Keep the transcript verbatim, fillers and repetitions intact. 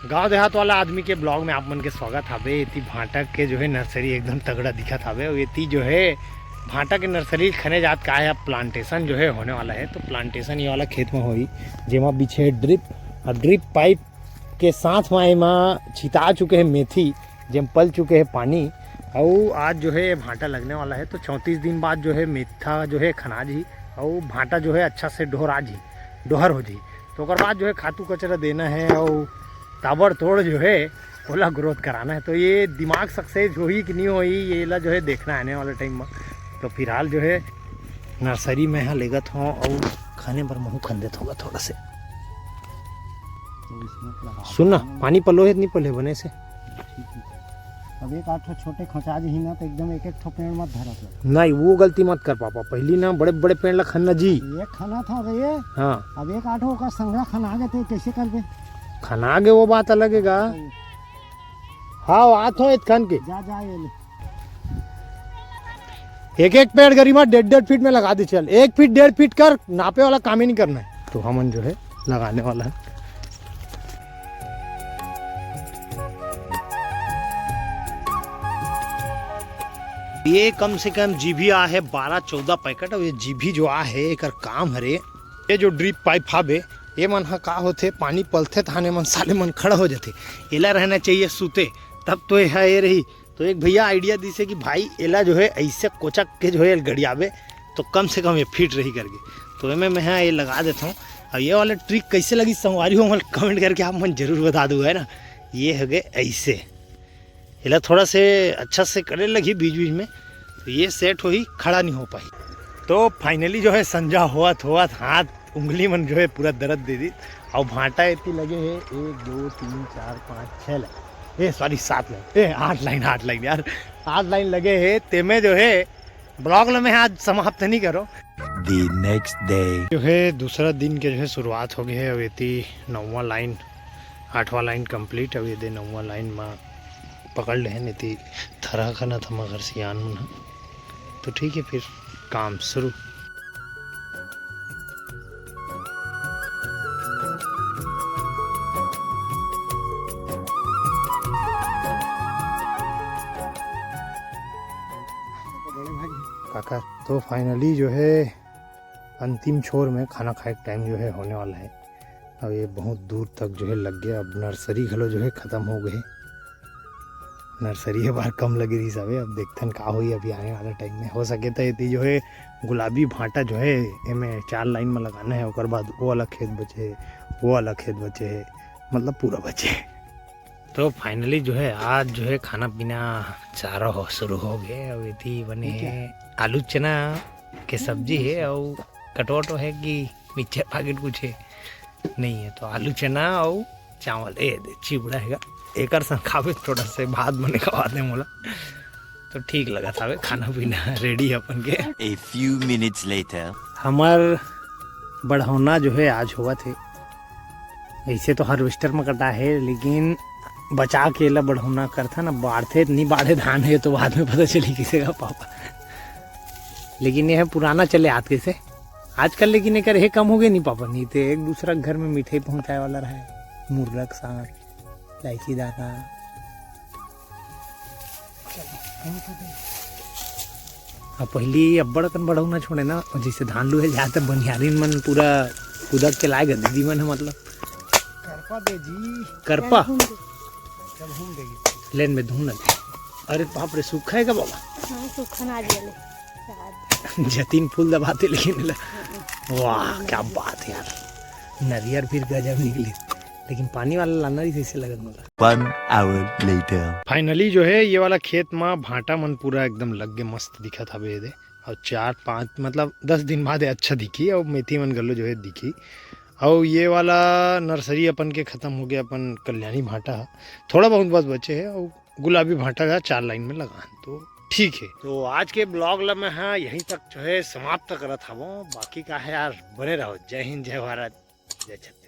गांव देहात वाला आदमी के ब्लॉग में आप मन के स्वागत हावे। एती भांटा के जो है नर्सरी एकदम तगड़ा दिखत हावे। और एती जो है भांटा के नर्सरी खने जात का है, अब प्लांटेशन जो है होने वाला है। तो प्लांटेशन ये वाला खेत में होई, जेमा बिछे ड्रिप, और ड्रिप पाइप के साथ में एमा छिता चुके हैं मेथी, जेम पल चुके हैं पानी। अउ आज जो है भांटा लगने वाला है, तो चौंतीस दिन बाद जो है मेथा जो है खना जी, अउ भांटा जो है अच्छा से डोहरा जी, डोहर हो जी। तो ओकर बाद जो है खातू कचरा देना है, अउ ताबड़तोड़ जो है ओला ग्रोथ कराना है। तो ये दिमाग सक्सेस होही कि नहीं होही, ये ला जो है देखना है आने वाले टाइम में। तो फिलहाल जो है नर्सरी में यहाँ लेगत हों, अउ खाने पर महू खन देत होगा थोड़ा से। तो इसमें लगा सुन ना, देना। पानी पलो है, नहीं पले बने से। ठीक है। अब एक आठ ठो छोटे खचा जही ना, तो एकदम एक एक ठो पेड़ मत धरत हो। नहीं, वो गलती मत कर पापा। पहली ना बड़े बड़े पेड़ ला खन्ना जी। ये खना था रे। हाँ। अब एक आठ ठो का संघरा खना गए तो कैसे कर दे? खना गए वो बात अलग है गा। सही। हाँ, आत हो इत खन के। जा, जा, ये ले। एक एक पेड़ गरीबा डेढ़ डेढ़ फीट में लगा दे चल। एक फीट डेढ़ फीट कर, नापे वाला काम ही नहीं करना है। तो हमन जो है लगाने वाला है। ये कम से कम जीभी आ है बारह चौदह पैकेट। और ये जीभी जो आ है एकर काम हरे, ये जो ड्रिप पाइप हावे, ये मन ह का होथे, पानी पलथे तहाने मन साले मन खड़ा हो जाथे। एला रहना चाहिए सूते, तब तो ये ह ये रही। तो एक भैया आइडिया दिसे कि भाई एला जो है ऐसे कोचक के जो है गड़ियाबे तो कम से कम ये फिट रही करके। तो एमे मैं ह ये लगा देता हूँ। अब ये वाला ट्रिक कैसे लगी संगवारी हो, मन कमेंट करके आप मन जरूर बता दो, है ना। ये हो गए ऐसे, एला थोड़ा से अच्छा से करे लगी बीच बीच में, तो ये सेट होही, खड़ा नहीं हो पाही। तो फाइनली जो है संझा होवत होवत हाथ उंगली मन जो है पूरा दर्द दे दी। और भांटा एती लगे है एक दो तीन चार पाँच छः लाइन, ए सॉरी सात लाइन, ए आठ लाइन, आठ लाइन यार, आठ लाइन लगे है। तेमे जो है ब्लॉग ल मैं आज समाप्त नहीं करो। The next day। जो है दूसरा दिन के जो है शुरुआत हो गई है। अब एती नौवां लाइन, आठवां लाइन कंप्लीट। अब ये दे नौवां लाइन में पकड़ ले हैं, नहीं थरहा खाना था मगर सियान मन ह। तो ठीक है, फिर काम शुरू। काका, तो फाइनली जो है अंतिम छोर में खाना खाए के टाइम जो है होने वाला है। अब ये बहुत दूर तक जो है लग गया। अब नर्सरी घलो जो है खत्म हो गए, नर्सरी ये बार कम लगे रही हवे। अब देखथन का होई अभी आने वाला टाइम में। हो सके तो ये जो है गुलाबी भांटा जो है एमे चार लाइन में लगाना है, ओकर बाद वो वाला खेत बचे है, वो वाला खेत बचे है, मतलब पूरा बचे है। तो फाइनली जो है आज जो है खाना पीना चारा हो शुरू हो गए। अब एती बने है आलू चना के सब्जी है और कटोटो है कि मिक्सचर पैकेट कुछ है नहीं है, तो आलू चना और चावल, ए दे चिबड़ा है, एकर संग खाबे थोड़ा से भात बने खवा दे मोला, तो ठीक लगा था खाना पीना रेडी अपन के। A few minutes later। हमार बढ़ौना जो है आज होवत हे। ऐसे तो हार्वेस्टर में कटा है, लेकिन बचा के एला बढ़ौना करथा ना, बाढ़थे नहीं बाढ़े धान है तो बाद में पता चली किसे का पापा। लेकिन ये है पुराना चले आत कैसे आजकल, लेकिन एकर हे कम हो गए नहीं पापा, नहीं तो एक दूसरा घर में मिठाई पहुंचाए वाला रहे, मुर्रा के साथ, इलायची दाना। अब पहली अब्बड़ अकन बढ़ऊ ना छोड़े ना, जैसे धान लुहे जाए तो बनिहारिन मन पूरा कुदक के लाए गा दीदी मन ह, मतलब। करपा दे जी। करपा? चल घूम दे। चल घूम देगी। लेन में धुन लगे। अरे बाप रे, सूखा है का बाबा? हाँ, सूखा ना आज ले। जतीन फूल दबाते लेकिन ला। वाह, क्या बात है यार, नरियर फिर गजब निकली। लेकिन पानी वाला लाना रही जैसे लगत मोला। One hour later। फाइनली जो है ये वाला खेत में भांटा मन पूरा एकदम लग गए, मस्त दिखत हवे एदे। और चार पाँच मतलब दस दिन बाद ये अच्छा दिखी और मेथी मन गलो जो है दिखी। और ये वाला नर्सरी अपन के खत्म हो गया, अपन कल्याणी भांटा है, थोड़ा बहुत बस बचे है और गुलाबी भांटा है चार लाइन में लगा है, तो ठीक है। तो आज के ब्लॉग ला मैं हाँ यहीं तक जो है समाप्त करत हवं। बाकी का है यार, बने रहो। जय हिंद, जय भारत, जय छत्तीसगढ़।